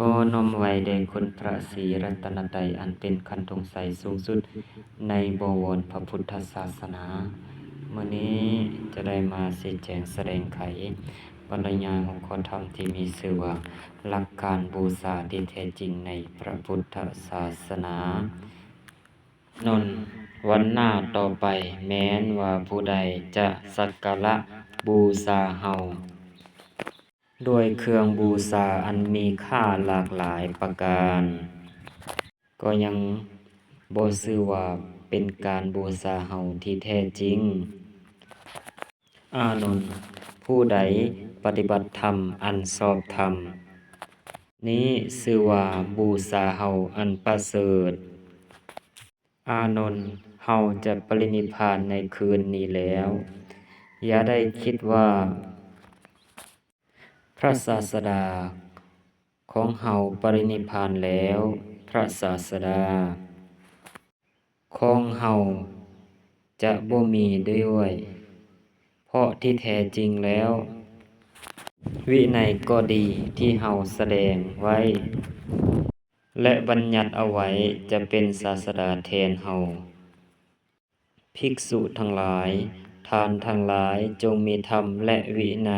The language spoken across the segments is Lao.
ຂໍນ້ອມໄຫວ້ແດ່ຄຸນພະສີລັດຕະນະໄຕ ອັນເປັນຂັນທອງໄຊສູງສຸດໃນບໍວອນພະພຸດທະສາສະໜາ. ມື້ນີ້ຈະໄດ້ມາຊີ້ແຈງສະແດງໄຂປັນລະຍາຫົວຂໍ້ທຳທີ່ມີຊື່ວ່າ ຫຼັກການບູຊາທີ່ແທ້ຈິງໃນພະພຸດທະສາສະໜາ. ນົນ ວັນໜ້າຕໍ່ໄປແມ່ນວ່າຜູ້ໃດຈະສັກກາລະບູຊາເຮົາ ດ້ວຍເຄື່ອງບູຊາອັນມີຄ່າຫຼາກຫຼາຍປະການ ກໍຍັງບໍ່ຊື່ວ່າເປັນການບູຊາເຮົາທີ່ແທ້ຈິງ. ອານົນ, ຜູ້ໃດປະຕິບັດທຳອັນຊອບທຳ ນີ້ຊື່ວ່າບູຊາເຮົາອັນປະເສີດ. ອານົນ, ເຮົາຈະປະລິນິບພານໃນຄືນນີ້ແລ້ວ. ຢ່າໄດ້ຄິດວ່າພະສາສະດາຂອງເຮົາປະລິນິບພານແລ້ວ, ພະສາສະດາຂອງເຮົາຈະບໍ່ມີດ້ວຍ, ເພາະທີ່ແທ້ຈິງແລ້ວ ວິໄນກໍດີທີ່ເຮົາສະແດງໄວ້ ແລະ ບັນຍັດເອົາໄວ້ຈະເປັນສາສະດາແທນເຮົາ. ພິກສຸທັງຫຼາຍ, ທ່ານທັງຫຼາຍຈົ່ງມີທຳ ແລະ ວິໄນ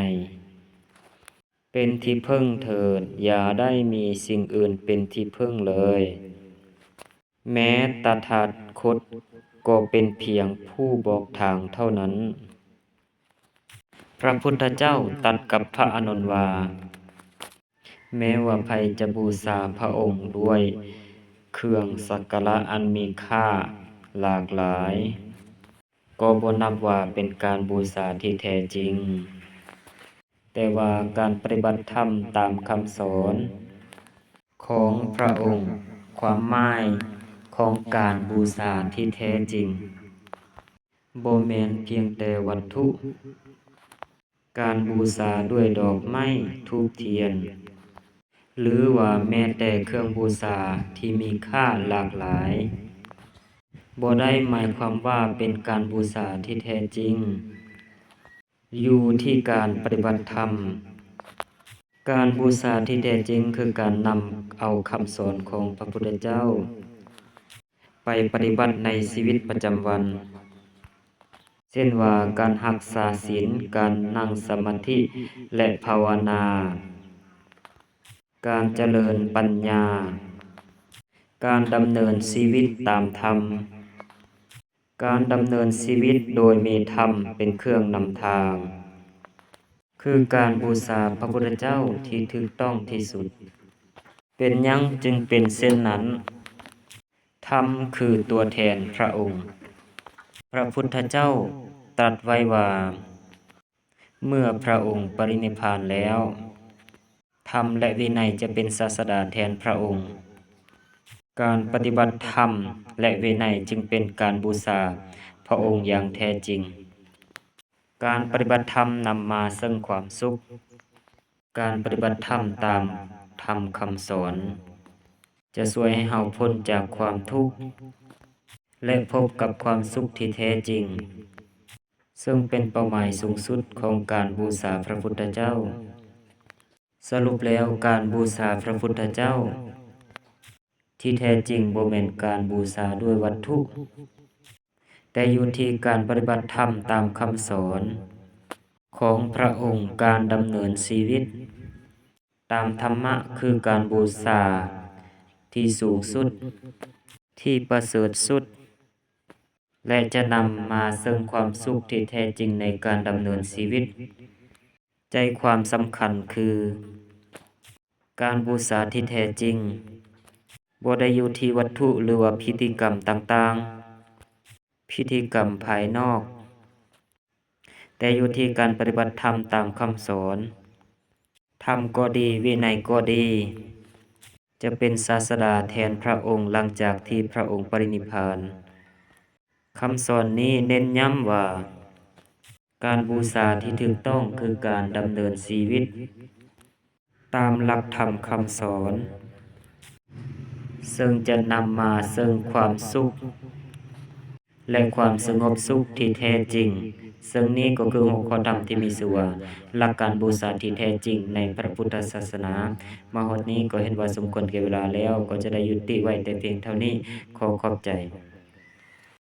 ເປັນທີ່ເພິ່ງເຖີດ, ຢ່າໄດ້ມີສິ່ງອື່ນເປັນທີ່ເພິ່ງເລີຍ. ແມ້ຕະຖາຄົດກໍເປັນພຽງຜູ້ບອກທາງເທົ່ານັ້ນ. ພະພຸດທະເຈົ້າຕັດກັບພະອານົນວ່າ, ແມ້ວ່າໃຜຈະບູຊາພະອົງດ້ວຍເຄື່ອງສັກກາລະອັນມີຄ່າຫຼາກຫຼາຍ, ກໍບໍ່ນັບວ່າເປັນການບູຊາທີ່ແທ້ຈິງ, ແຕ່ວ່າການປະຕິບັດທຳຕາມຄຳສອນຂອງພະອົງ. ຄວາມໝາຍຂອງການບູຊາທີ່ແທ້ຈິງ ບໍ່ແມ່ນພຽງແຕ່ວັດຖຸ, ການບູຊາດ້ວຍດອກໄມ້ທູບທຽນ ຫຼືວ່າແມ້ແຕ່ເຄື່ອງບູຊາທີ່ມີຄ່າຫຼາກຫຼາຍ ບໍ່ໄດ້ໝາຍຄວາມວ່າເປັນການບູຊາທີ່ແທ້ຈິງ. ຢູ່ທີ່ການປະຕິບັດທຳ. ການບູຊາທີ່ແທ້ຈິງຄືການນຳເອົາຄຳສອນຂອງພະພຸດທະເຈົ້າໄປປະຕິບັດໃນຊີວິດປະຈຳວັນ, ເຊັ່ນວ່າ ການຮັກສາສິນ, ການນັ່ງສະມາທິ ແລະ ພາວະນາ, ການຈະເລີນປັນຍາ, ການດຳເນີນຊີວິດຕາມທຳ, ການດຳເນີນຊີວິດໂດຍມີທຳເປັນເຄື່ອງນຳທາງ ຄືການບູຊາພະພຸດທະເຈົ້າທີ່ຖືກຕ້ອງທີ່ສຸດ. ເປັນຫຍັງຈຶ່ງເປັນເຊັ່ນນັ້ນ? ທຳຄືຕົວແທນພະອົງ. ພະພຸດທະເຈົ້າຕັດໄວ້ວ່າ ເມື່ອພະອົງປະລິນິບພານແລ້ວ, ທຳ ແລະ ວິໄນຈະເປັນສາສະດາແທນພະອົງ. ການປະຕິບັດທຳ ແລະ ວິໄນຈຶ່ງເປັນການບູຊາພະອົງຢ່າງແທ້ຈິງ. ການປະຕິບັດທຳນຳມາເຊິ່ງຄວາມສຸກ. ການປະຕິບັດທຳຕາມທຳຄຳສອນ ຈະຊ່ວຍໃຫ້ເຮົາພົ້ນຈາກຄວາມທຸກ ແລະ ພົບກັບຄວາມສຸກທີ່ແທ້ຈິງ. ເຊິ່ງເປັນເປົ້າໝາຍສູງສຸດຂອງການບູຊາພະພຸດທະເຈົ້າ. ສະຫຼຸບແລ້ວ, ການບູຊາພະພຸດທະເຈົ້າທີ່ແທ້ຈິງບໍ່ແມ່ນການບູຊາດ້ວຍວັດຖຸ, ແຕ່ຢູ່ທີ່ການປະຕິບັດທຳຕາມຄຳສອນຂອງພະອົງ, ການດຳເນີນຊີວິດຕາມທຳມະ ຄືການບູຊາທີ່ສູງສຸດ, ທີ່ປະເສີດສຸດ. ແລະ ຈະນຳມາເຊິ່ງຄວາມສຸກທີ່ແທ້ຈິງໃນການດຳເນີນຊີວິດ. ໃຈຄວາມສຳຄັນຄື ການບູຊາທີ່ແທ້ຈິງບໍ່ໄດ້ຢູ່ທີ່ວັດຖຸ ຫຼືວ່າພິທີກຳຕ່າງໆ, ພິທີກຳພາຍນອກ, ແຕ່ຢູ່ທີ່ການປະຕິບັດທຳຕາມຄຳສອນ. ທຳກໍດີ, ວິໄນກໍດີ, ຈະເປັນສາສະດາແທນພະອົງຫຼັງຈາກທີ່ພະອົງປະລິນິບພານ. ຄຳສອນນີ້ເນັ້ນຢ້ຳວ່າ ການບູຊາທີ່ຖືກຕ້ອງຄືການດຳເນີນຊີວິດຕາມຫຼັກທຳຄຳສອນ, ເຊິ່ງຈະນຳມາເຊິ່ງຄວາມສຸກ ແລະ ຄວາມສະຫງົບສຸກທີ່ແທ້ຈິງ ເຊິ່ງນີ້ກໍຄືຫົວຂໍ້ທຳທີ່ມີຊື່ວ່າ ຫຼັກການບູຊາທີ່ແທ້ຈິງໃນພະພຸດທະສາສະໜາ. ມາຮອດນີ້ກໍເຫັນວ່າສົມຄວນແກ່ເວລາແລ້ວ, ກໍຈະໄດ້ຍຸຕິໄວ້ແຕ່ພຽງເທົ່ານີ້. ຂໍຂອບໃຈ.